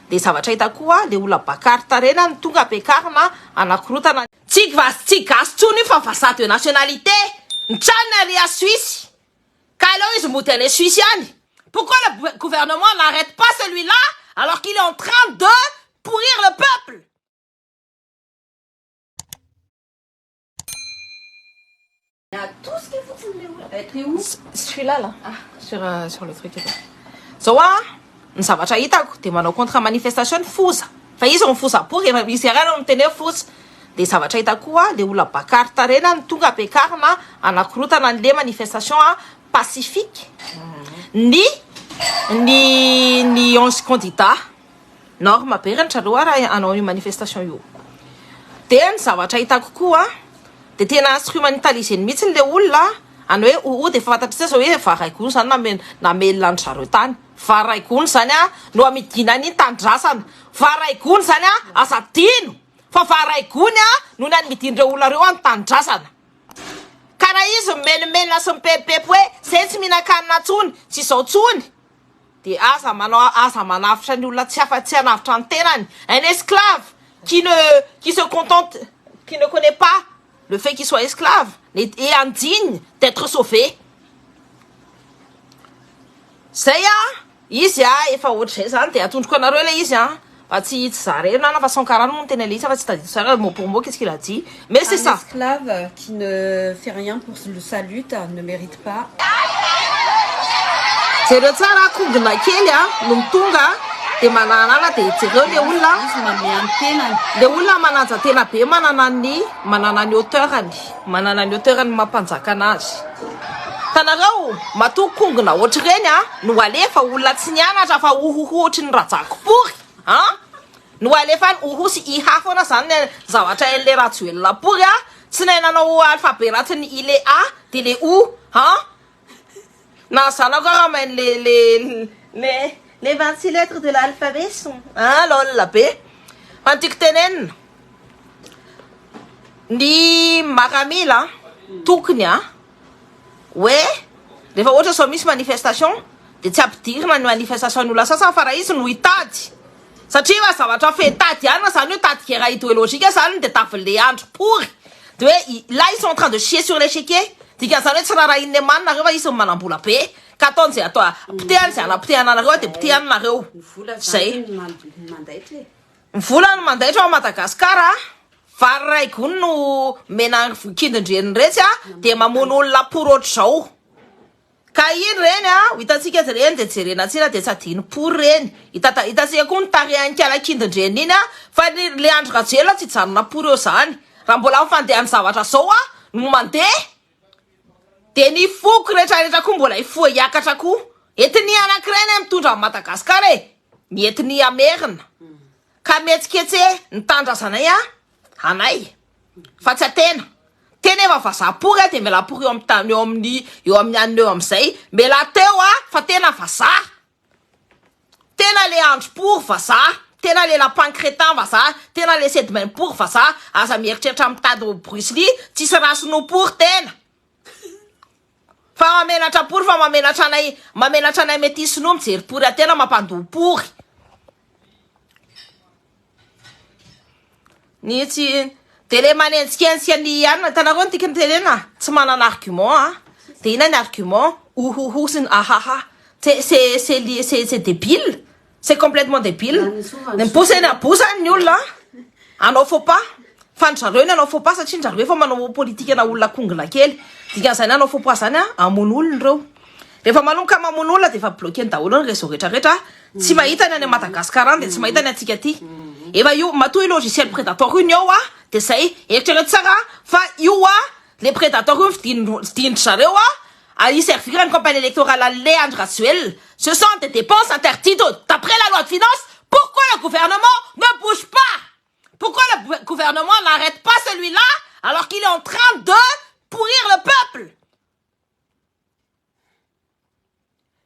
De zavatra hita koa le olona Bakary Tarena no tonga ampiakarina hanakorotana. Tsy vazy tsy gasy tsony io fa vazaha de nationalité. Ny tranony ary à Suisse. Ka aleo izy mody any Suisse any. Pourquoi le gouvernement n'arrête pas celui là alors qu'il est en train de pourrir le peuple? Atosika fotsiny le olona. Être où? Celui-là là, sur, sur le truc et tout. Zao a, ny zavatra hitako de manao contre manifestation ny foza. Fa izy no foza pory, efa misy ihany no miteny hoe foza. De zavatra hitako koa le olona Bakary Tarena no tonga ampiakarina hanakorotana an'le manifestation a pacifique ny ny ny 11 candidats. Norme be ry zareo raha hanao io manifestation io. De ny zavatra hitako koa de tena instrumentaliseny mihitsy le olona any hoe oo de efa fantatritsika zao hoe varaigony zany name- namelona an-dry zareo tany. Varaigony zany a no amidina ny tanindrazana. Varaigony zany a aza adino fa varaigony a no nanimidin'ireo olona ireo any tanindrazana. Ka raha izy mimenomenona sy mipepipepy hoe zay tsy mihinan-kanina tsony, tsy izao tsony de aza manao aza manavotra ny olona tsy afa tsy hanavotra ny tenany. Un esclave qui ne qui se contente qui ne connaît pas le fait qu'il soit esclave est est indigne d'être sauvé. Zay a izy a efa ohatr'izay zany de atondroko anareo le izy a fa tsy tsy za rery na fa Sankara no niteny an'le izy fa tsy tadidiko tsara mot pour mot qu'est-ce qu'il a dit mais c'est Un ça. esclave qui ne fait rien pour sa lutte ne mérite pas. Jereo tsara kongona kely a no mitonga de mananana de jereo le olona. Izy manome ny tenany. Le olona manaja tena be manana ny manana ny hauteur-ny manana ny hauteur-ny mampanjaka anazy. Tanareo matoa kongona ohatr'ireny a no alefa olona tsy nianatra fa ohoho ohatry ny rajakopory a no alefa any oho sy iha foana zany ny zavatra hain'le Rajoelina pory a tsy nahay nanao alphabet ratsy ny i le a de le o a na zanako raha mahay le le le les 26 lettres de l'alphabet sont ah lol be fa ny tiako tenenina ny maramila tokony a hoe rehefa ohatra sao misy manifestation de tsy ampidirina ny manifestation ny olona sasany fa raha izy no hitady satria fa zavatra fetady ihany zany hoe tady guerre idéologique zany de tavin'le andro pory de hoe là ils sont en train de chier sur l'échiquier dikan'izany hoe tsy raharahin'ny manina reo fa izy manam-bola be ka ataony zay atao potehany zay anapotehana anareo de potehany nareo Ny vola zay zany no mandaitra e. ny vola no mandaitra ao Madagasikara vary ray gony no mena kindindreny retsy a de mamono olona pory ohatr'izao ka iny reny a ho hitantsika azy reny de jerena tsira de tsy adino pory reny Hitata- hitantsika koa ny tarehan'ny kala kindindreny iny a fa ny le Andry Rajoelina tsy hijanona pory eo zany raha mbola mifandeha zavatra zao a no mandeha de ny foko rehetrarehetra koa mbola hifoha hiakatra koa etnia anankiray ny mitondra amin'ny Madagasikara e ny etnia merina ka mihetsiketse ny tandrazanay a anay fa tsy atena tena efa vazaha pory a de miala pory eo amin'ny tany eo amin'ny eo amin'ny anina eo amin'izay miala teo a fa tena vazaha tena le andro pory vazaha tena le lapin crétin vazaha tena le sedmen pory vazaha aza mieritreritra mitady Bruce Lee tsisy rasino pory tena fa mamenatra pory fa mamenatra anay mamenatra anay metisy no mijery pory atena mampandoa pory ny tsy de le manenjikenjika ny anina hitanareo ny tiako tenena tsy manana argument a de inona ny argument ohoho sy ny ahaha c'est c'est c'est li- c'est c'est débile c'est complètement débile Ny ny miposy ny abosany ny olona anao faux pas fa ny zareo ny anao faux pas satria ny zareo efa manao politika na olona kongona kely dikan'izany anao faux pas zany a hamono olona ireo rehefa manomboka mamono olona de efa bloqué ny daholo ny réseau rehetrarehetra tsy mahita ny any Madagasikara any de tsy mahita ny antsika aty efa io matoa io logiciel prédateur io ny ao a de zay eritrereto tsara fa io a le prédateur io vidin vidin-dry zareo a hi-servir ny campagne électorale le Andry Rajoelina ce sont des dépenses interdites d'après la loi de finances pourquoi le gouvernement ne bouge pas pourquoi le gouvernement n'arrête pas celui-là alors qu'il est en train de pourrir le peuple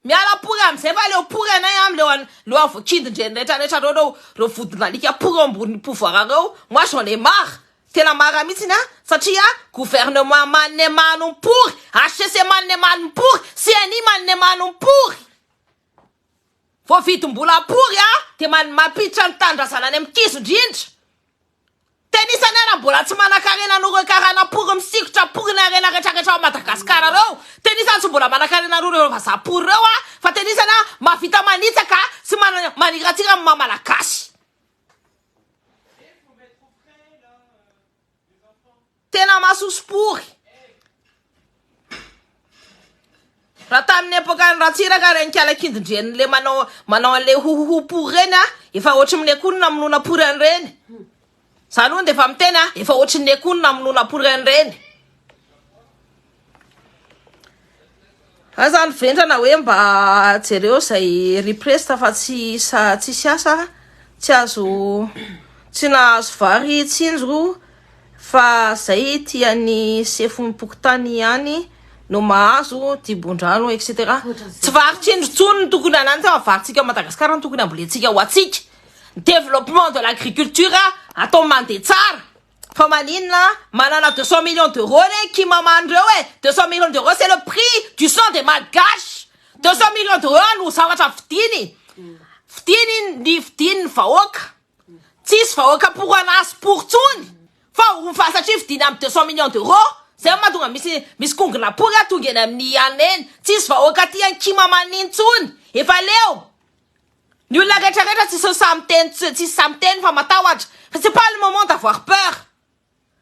miala pory amizay fa leo pory anay am leo an leo an voakindindreny rehetrarehetra reo reo reo vodin'alika pory eo ambony pouvoir reo moi j'en ai marre tena marre mihitsiny a satria gouvernement manemano pory HCC manemano pory CNI manemano pory. Voavidim-bola pory a, dia mampiditra ny tanindrazana any amin'ny kizo indrindra. Tena isany ara mbola tsy manankarena noho ireo karana pory misikotra pory ny harena retraretra ao Madagascar reo. Tena isany tsy mbola manankarena noho ireo vazaha pory reo a, fa tena isany a mahavita manitsaka sy maniratsira ny maha malagasy. Tena masoso pory. Raha tamin'ny epokan'i Ratsiraka ireny kalakindin-dreniny le manao manao an'le hohoho pory ireny a, efa ohatry ny akoho no namonoana pory an'ireny. Za aloha dia efa miteny a, efa ohatry ny akoho no namonoana pory an'ireny. Aza ny vendrana hoe mba jereo izay riprest fa tsy tsisy asa, tsy azo tsy nahazo vary tsinjo fa zay tian'ny sefom-pokontany ihany no mahazo dibon-drano etc. Tsy vary tsinjo tsony no tokony hananina fa varintsika ao Madagascar no tokony hambolentsika ho antsika. Développement de l'agriculture atao mandeha tsara. Fa maninona manana 200 millions d'euros anie kimamany reo e! 200 millions d'euros c'est le prix du sang des malgaches! 200 millions d'euros no zavatra vidiny! Vidiny ny vidiny ny vahoaka! Tsisy vahoaka pour anazy pour tsony fa ho fa satria vidiny amin'ny 200 millions d'euros zay no mahatonga misy misy kongona pory tonga eny amin'ny anona eny! Tsisy vahoaka tia an'i kimamany intsony! Efa leo! Ny olona rehetra rehetra tsisy sahy miteny tsisy sahy miteny fa matahotra fa c'est pas le moment d'avoir peur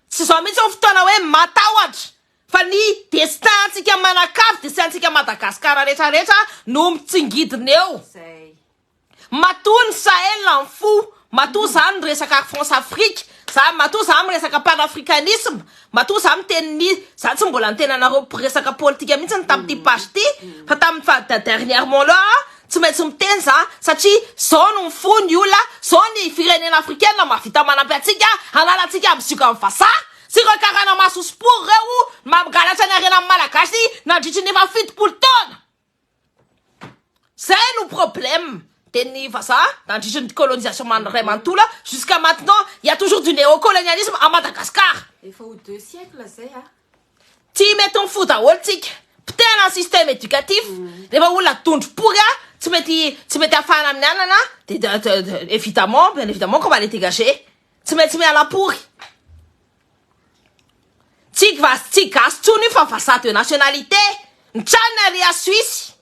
tsy zao mihitsy ny fotoana hoe matahotra fa ny destin antsika manakavy destin antsika Madagascar rehetra rehetra no mitsingidina eo matoa ny Sahel ny fo matoa za miresaka France Afrique za matoa za miresaka panafricanisme matoa za miteny ny za tsy mbola niteny anareo mpiresaka politika mihitsy tamin'ity page ity fa tamin'ny fa dernièrement là Tsy maintsy miteny za satria zao no mifoha ny olona, zao ny firenena africaine mahavita manampy antsika hanala antsika amin'ny ziogan'ny vazaha sy ireo karana masosopory ireo mangalatra ny harenan'ny malagasy nandritry ny efa 70 taona. Zay no problème de ny vazaha nandritry ny colonisation ray manontolo jusqu'à maintenant il y a toujours du néocolonialisme à Madagascar. Efa ho deux siècles zay a. Tsy mety mifoha daholo tsika. Potehana ny système éducatif. Rehefa olona dondrom-pory a, tsy mety tsy mety afahana amin'ny anana de évidemment, bien évidemment qu'on va les dégager. Tsy maintsy miala pory. Tsy vas tsy gasy tsony io fa vazaha de nationalité. Ny tranony ary à Suisse.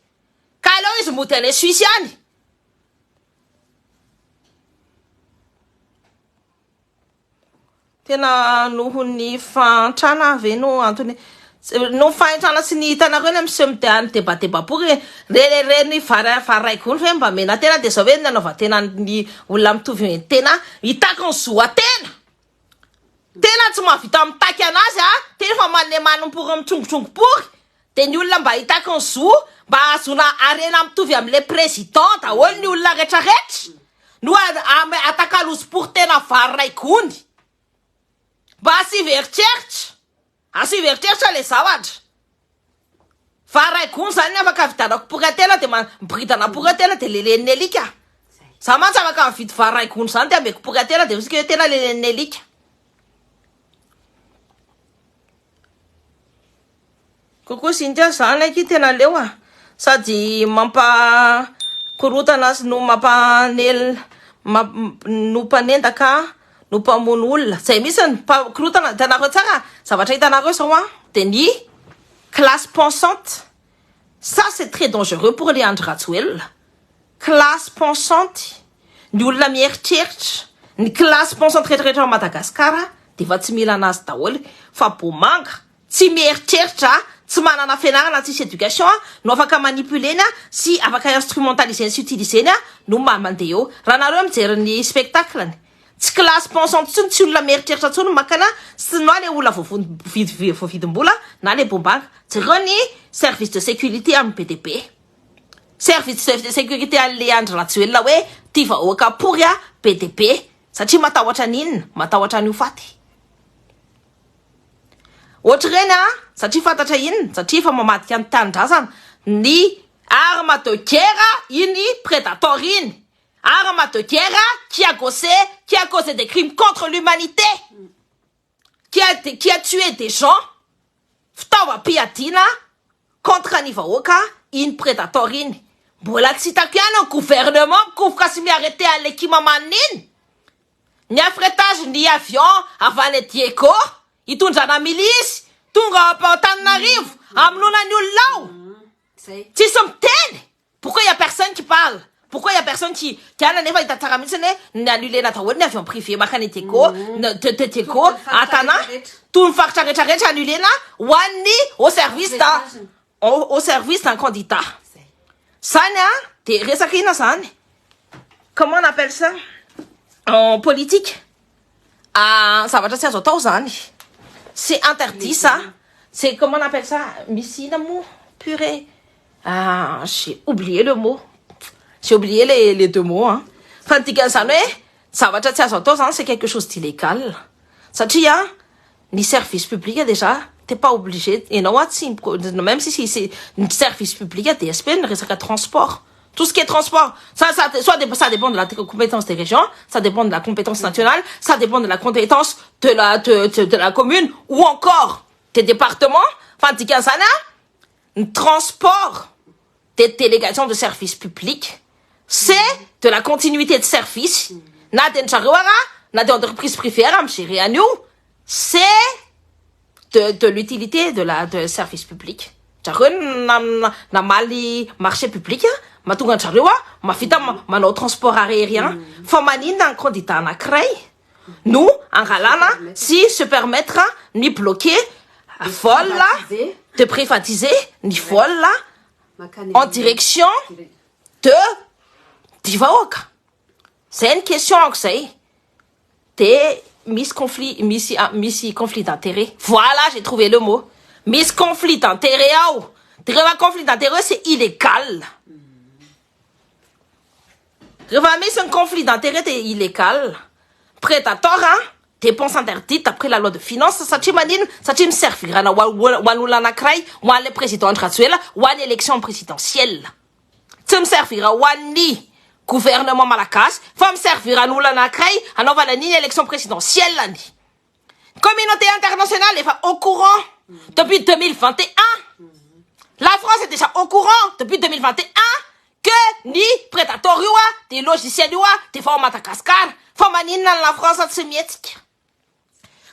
Ka aleo izy mody any Suisse any. Tena noho ny fahantrana ve no antony? Noho ny fahantrana sy ny hitanareo ilay miseho mide- midebadebapory e, re reny vary vary ray gony ve mba mena tena dia zao ve ny nanaovan-tena ny olona mitovy ny tena hitaky ny zo tena tena tsy mahavita mitaky anazy a tena fa manome manompory mitrongotrongompory dia ny olona mba hitaky ny zo mba hahazoana harena mitovy amin'ilay président daholo ny olona retraretra no atakalozy-pory tena vary ray gony mba asivy eritreritra asivy eritreritra le zavatra vary ray gony zany ny afaka vidanako pory tena de miboridana pory tena de lelen'ny alika za mantsy afaka mividy vary ray gony zany de ameko pory tena de misy hoe tena lelen'ny alika Coucou Cynthia, za ndraiky tena leo a. Sady mampa korotana sy no mampanel no mpanendaka no mpamono olona. Zay mihitsy ny korotana hitanareo tsara zavatra hitanareo zao a de ny classe pensante. Ça c'est très dangereux pour les Andry Rajoelina. Classe pensante ny olona mieritreritra ny classe pensante rehetra rehetra ao Madagascar de efa tsy mila anazy daholo fa bomanga tsy mieritreritra tsy manana fianarana tsisy éducation no afaka manipuler-ny sy afaka instrumentaliser-ny sy utiliser-ny no mandeha eo raha nareo mijery ny spectacle-ny tsy classe pensante tsony tsy olona mieritreritra tsony makana sy na le olona voavidim-bola na le bombanga jereo ny service de sécurité amin'ny be dia be service de sécurité an'le Andry Rajoelina hoe ty vahoaka pory a be dia be satria matahotra ny inona matahotra ny ho faty ohatry ireny a satria fantatra inona satria efa mamadika ny tanindrazana ny arme de guerre iny prédator iny arme de guerre qui a causé qui a causé des crimes contre l'humanité qui a qui a tué des gens fitaovam-piadiana contre ny vahoaka iny prédator iny. Mbola tsy hitako ihany ny gouvernement mikofoka sy mi-arrêter an'ilay kimamanina iny. Ny affrétage ny avion avy any Diego hitondrana milisy tonga ao Antananarivo hamonoana ny olona ao. Tsisy miteny. Pourquoi il y a personne qui parle? Pourquoi il y a personne qui qui ana nefa hita tsara mihitsy hoe ny annulena daholo ny avion privé makany Diego, de de Diego à Tana, toy ny faritra rehetra rehetra annulena ho an'ny au service d'un au service d'un candidat. Zany a de resaka inona zany? Comment on appelle ça en politique? Ah, zavatra tsy azo atao zany. C'est interdit ça. C'est comment on appelle ça? Misy inona moa? Purée. Ah, j'ai oublié le mot. J'ai oublié les deux mots hein. Fa ny dikan'izany hoe zavatra tsy azo atao zany, c'est quelque chose d'illégal. Satria ny service public déjà t'es pas obligé ianao a tsy, même si c'est ny service public DSP, ny resaka transport, tout ce qui est transport, ça dépend de la compétence des régions, ça dépend de la compétence nationale, ça dépend de la compétence de la commune ou encore des départements. Fa ny dikan'izany a ny transport des délégations de service public, c'est de la continuité de service, na de ny zareo ara na de entreprise privée ara mi-gérer an'io, c'est de l'utilité de service public. Zareo na namaly marché public mahatonga an-jareo a mahavita manao transport aérien. Fa maninona ny candidat anankiray no angalana sy se permettre ny bloquer vol, de privatiser ny vol en direction de di vahoaka? Zay ny question ako zay. De misy conflit, misy conflit d'intérêt. Voilà, j'ai trouvé le mot. Misy conflit d'intérêt ao. De rehefa conflit d'intérêt, c'est illégal. Rehefa misy ny conflit d'intérêt de illégal. Prédateur a dépense interdite d'après la loi de finance. Satria manino? Satria miservirana ho an'olona anankiray, ho an'le président Andry Rajoelina, ho an'ny élection présidentielle. Tsy miservira ho an'ny gouvernement malagasy fa miservira n'olona anankiray anaovana an'iny élection présidentielle. Ny communauté internationale efa au courant depuis 2021. La France est déjà au courant depuis 2021 que ny prédateur io a de logiciel io a de fa ao Madagasikara. Fa maninona ny la France tsy mihetsika?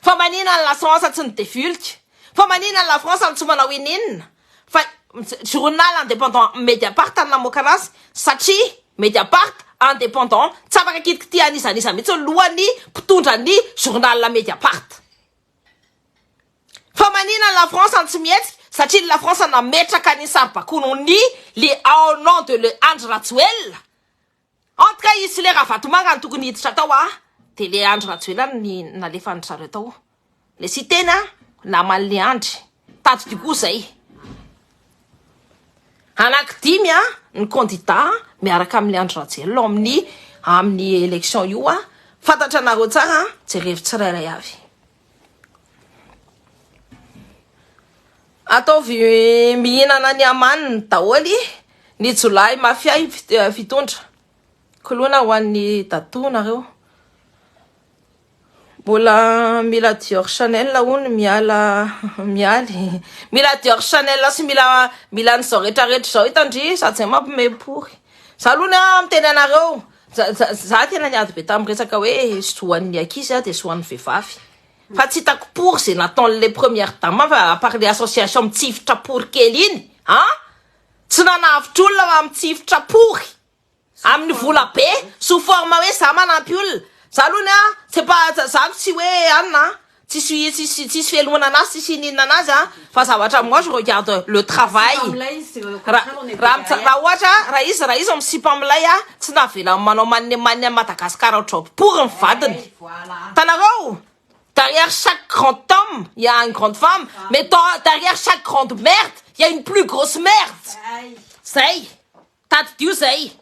Fa maninona ny la France tsy nidevulika? Fa maninona ny la France tsy manao ininona? Fa journal indépendant Mediapart ny namoaka anazy, satria Mediapart indépendant, tsy afaka kitiky ty anizaniza mihitsy lohany mpitondra ny journal Mediapart. Fa maninona ny la France tsy mihetsika? Satria la France nametraka ny saribakono ny le au nom de le Andry Rajoelina. En tout cas izy le Ravatomanga ny tokony hiditra tao a de le Andry Rajoelina ny nalefany zareo tao, le sy tena naman'le Andry tady dikoa zay. Anaky dimy a ny candidat miaraka amin'le Andry Rajoelina ao amin'ny élection io a fantatra anareo tsara, jerevo tsirairay avy. Ataovy mihinana ny amaniny daholy ny jolahy mafia fitondra koloana ho an'ny dato nareo. Mbola mila Dior, Chanel hony, miala mialy mila Dior, Chanel sy mila an'izao rehetrarehetra zao. Hitandry sady zay mampimepory za aloha ny a miteny anareo. Za tena niady be tamin'ny resaka hoe zoan'ny ankizy a de zoan'ny vehivavy, fa tsy hitako pour zay nataon'le première dame, fa à part le association mitsifotra pory kely iny a tsy nanavitra olona fa mitsifotra pory amin'ny vola be sous forme hoe za manampy olona. Za aloha ny a c'est pas za tsy hoe anina, tsisy fialonana anazy, tsisy ininona anazy a fa zavatra, moi je regarde le travail. Raha ohatra raha izy misipa amilay a tsy navela manao manne manne Madagasikara ohatrao pory ny vadiny tanareo. Derrière chaque grand homme, il y a une grande femme, mais derrière chaque grande merde, il y a une plus grosse merde. Zay tadidio zay.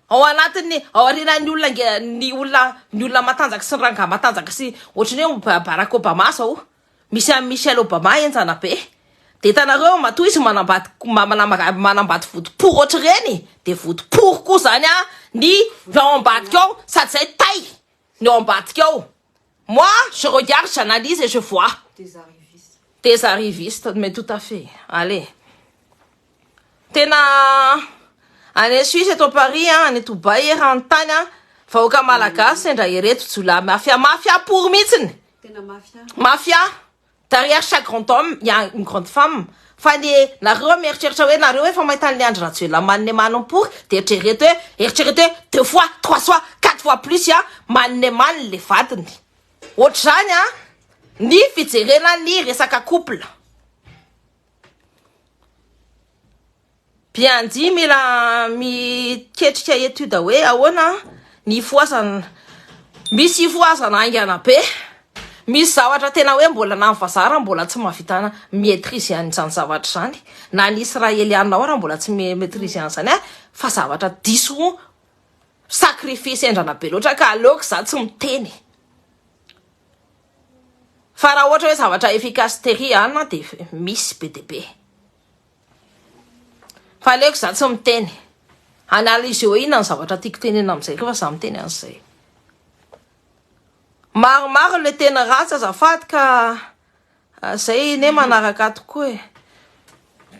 Ao anatiny ao arinany olona ny olona matanjaka sy ny ranga matanjaka sy ohatrany hoe Barack Obama zao, misy amy Michelle Obama enjana be de hitanareo matoa izy manambady manambady vodipory ohatry reny de vodipory koa zany a ny ao ambadika ao, sady zay tay ny ao ambadika ao. Moi je regarde, j'analyse et je vois. Des arrivistes. Des arrivistes, mais tout à fait. Allez, tena Any Suisse, eto Paris, any Dubaï, eran-tany, vahoaka malagasy sendra ireto jiolahy mafia mafia pory mihitsiny. Tena mafia. Mafia. Derrière chaque grand homme, il y a une grande femme. Fa ny nareo mieritreritra hoe nareo efa mahita an'le Andry Rajoelina manne manompory de eritrereto hoe eritrereto hoe deux fois, trois fois, quatre fois plus a manne many le vadiny. Ohatr'izany a ny fijerena ny resaka couple. Bien dit mila miketrika étude hoe ahoana ny hifohazana misy hifohazana haingana be misy zavatra tena hoe mbola na ny vazaha raha mbola tsy mahavita mi-maîtriser an'izany zavatra izany na ny israeliana ao raha mbola tsy mi-maîtriser an'izany a fa zavatra diso sacrifice hendrana be loatra ka aleoko za tsy miteny fa raha ohatra hoe zavatra efficace tery ana de misy be dia be. Fa aleoko za tsy miteny. Analyseo inona ny zavatra tiako tenena amin'izay rehefa za miteny an'izay. Maromaro le teny ratsy azafady ka zay ne manaraka tokoa e.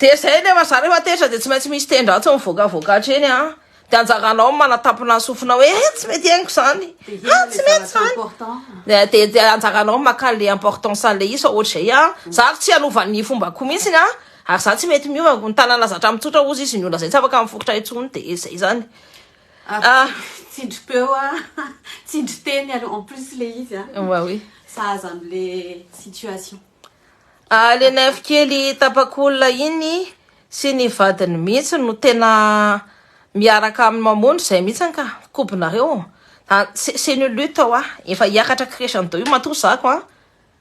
De zay nefa za rehefa tezitra de tsy maintsy misy teny ratsy mivoakavoaka hatreny an. De anjaranao ny manatampina ny sofina hoe eh tsy mety henoko zany. Ah tsy mety zany. De de anjaranao ny maka le importance an'le izy fa ohatr'izay an. Za ary tsy hanova ny fombako mihitsiny an. Ary za tsy mety miova, ny tanana zatra mitsotra hozy izy ny olona zay tsy afaka miforitra intsony de zay zany. Ah tsindrim-peo ah, tsindrin-teny ary en plus le izy ah. Bah oui. Sahaza an'le situation. Ah le nef kely tapak'olona iny sy ny vadiny mihitsy no tena miaraka amin'ny mamono zay mihitsy ka kobonareo ah c'est une lutte hoa efa hiakatra crescendo io matoa zako ah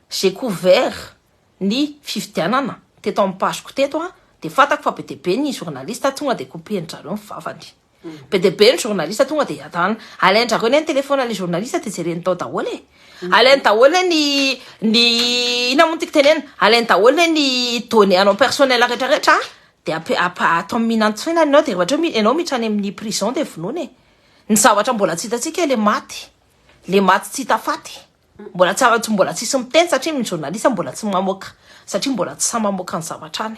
j'ai couvert ny fifidianana teto amin'ny page-ko teto ah de fantako fa be dia be ny journaliste tonga de couper-ndrareo ny vavany Be dia be ny journaliste tonga dia adana. Alain-drareo anie ny téléphone le journaliste dia jereny tao daholo e. Alainy daholo anie ny ny inona moa no tiako tenenina? Alainy daholo anie ny données anao personnel rehetra rehetra dia ampi- ampa- atao mihinan-tsaina ianao dia rehefa hatreo ianao miditra any amin'ny prison dia vonoina e. Ny zavatra mbola tsy hitantsika le maty, le maty tsy hita faty. Mbola tsy tsy mbola tsisy miteny satria ny journaliste mbola tsy mamoaka satria mbola tsy sahy mamoaka ny zavatra any.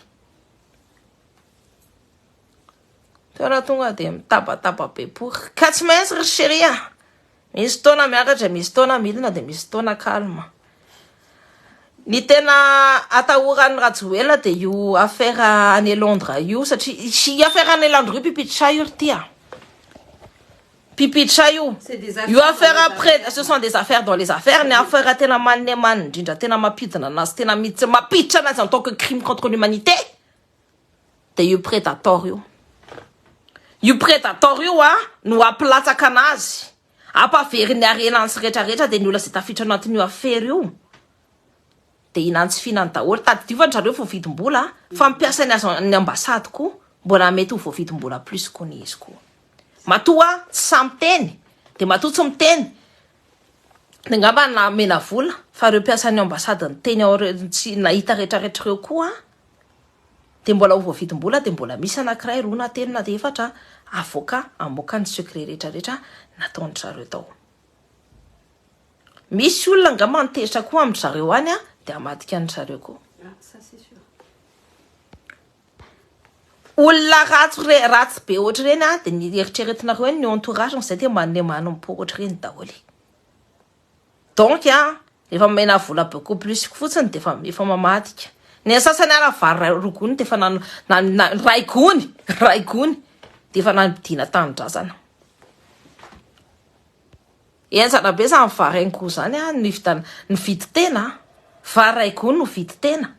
Tena tonga dia mitabataba be pory. Ka tsy maintsy ry chérie a. Misy fotoana miakatra, misy fotoana midina dia misy fotoana calme. Ny tena atahoran'i Rajoelina dia io affaire any Londres io satria io affaire any Londres io pipitra io ry ty a. Pipitra io. Io affaire après ce sont des affaires dans les affaires ny affaire tena manemanina indrindra tena mampidina anazy tena mihitsy mampiditra anazy en tant que crime contre l'humanité. Dia io predator io. Io predator io a no hampilatsaka anazy, hampaveriny harena sy rehetra rehetra dia ny olona izay tafiditra anatin'io afera io dia hihinan'ny tsy fihinany daholo. Tadidio fa zareo voavidim-bola fa mpiasa ny azo ny ambassade koa mbola mety ho voavidim-bola plus koa ny izy koa. Matoa tsy sahy miteny dia matoa tsy miteny dia angamba namena vola fa ireo mpiasan'ny ambassade niteny ao ireo tsy nahita rehetra rehetra ireo koa Dia mbola ho voavidim-bola dia mbola misy anankiray, roa na telo na efatra avoaka hamoaka ny secret rehetra rehetra nataon-dry zareo tao. Misy olona angamba nitezitra koa amin-dry zareo any dia hamadika an-dry zareo koa. Olona ratsy re, ratsy be ohatr'ireny dia ny eritreretinareo hoe ny entourage-ny izay dia manome manompo ohatr'ireny daholo. Donc a, efa omena vola beaucoup plus fotsiny de efa efa mamadika. Ny an'ny sasany ara vary ray roa gony de efa na na na ray gony, ray gony de efa nanidina tanindrazana. Henjana be zany vary haingo zany a, ny vitan- ny vidy tena, vary ray gony no vidy tena.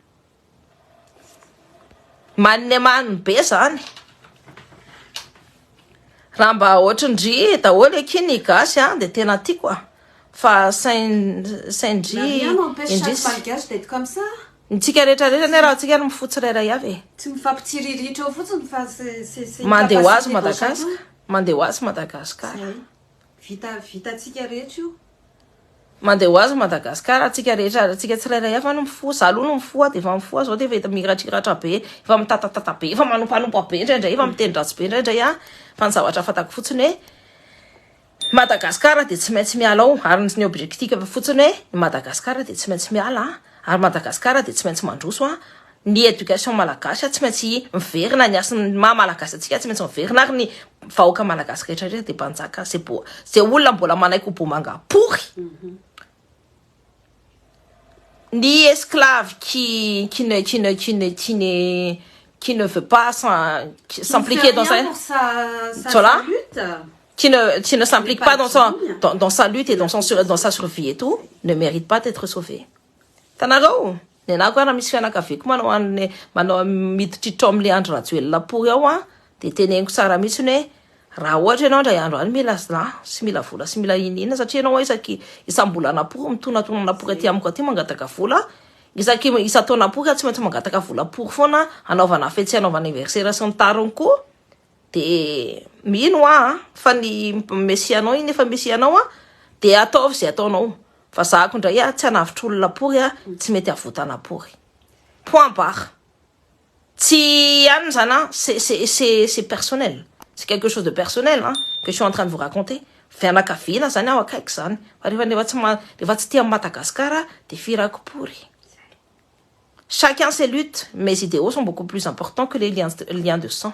Maninemaniny be zany. Raha mba ohatrin-dry daholo akia ny gasy a, dia tena tiako a. Fa sain sain-dry Rien n'empêche chaque indrisy. malgache d'être comme ça. Ny tsika rehetra rehetra anie raha tsika no mifoha tsirairay avy e. Tsy mifampitsiriritra eo fotsiny fa c'est c'est c'est une Mandeha ho azy capacité dans Madagascar. chacun. Mandeha ho azy Madagascar. Zay. Vita vitantsika rehetra io. Mandeha ho azy Madagascar, antsika rehetra, antsika tsirairay avy no mifoha, za aloha no mifoha dia efa mifoha zao dia efa miratriratrra be, efa mitatatata be, efa manompanompa be indraindray, efa miteny ratsy be indraindray aho, fa ny zavatra fantako fotsiny hoe Madagascar dia tsy maintsy miala ao, ary ny objectif fotsiny hoe i Madagascar dia tsy maintsy miala, ary Madagascar dia tsy maintsy mandroso, ny éducation malagasy tsy maintsy miverina, ny hasin'ny maha malagasy antsika tsy maintsy miverina, ary ny. Vahoaka malagasy rehetrarehetra de mpanjaka zay bo zay olona mbola manaiky ho bomanga pory. Ny esclave qui ne qui ne qui ne veut pas s'impliquer dans sa, sa Voilà. Lutte. Qui ne s'implique N'est pas pas dans son digne. dans sa lutte et dans sa survie et tout, ne mérite pas d'être sauvé. Tanareo ny anako, raha misy fianakaviako manao any, manao miditriditra ao am'le Andry Rajoelina pory ao a, de teneniko tsara mihitsy ny hoe raha ohatra ianao ndray andro any mila la sy mila vola sy mila inina, satria ianao isaky isam-bolana pory mitonatonana pory aty amiko aty mangataka vola, isaky isa-taona pory tsy maintsy mangataka vola pory foana anaovana fety sy anaovana anniversaire sy ny tariny koa, de mino a fa ny mesianao iny efa mesianao a, de ataovy zay ataonao, fa zahako indray a tsy hanavitra olona pory a, tsy mety avotana pory, point barre. Tsy ihany zany a, c'est personnel, c'est quelque chose de personnel, hein, que je suis en train de vous raconter. Fianakaviana zany aho akaiky zany, fa rehefa rehefa tsy ma rehefa tsy tia Madagasikara de firako pory. Chacun ses luttes. Mes idéaux sont beaucoup plus importants que les liens de sang.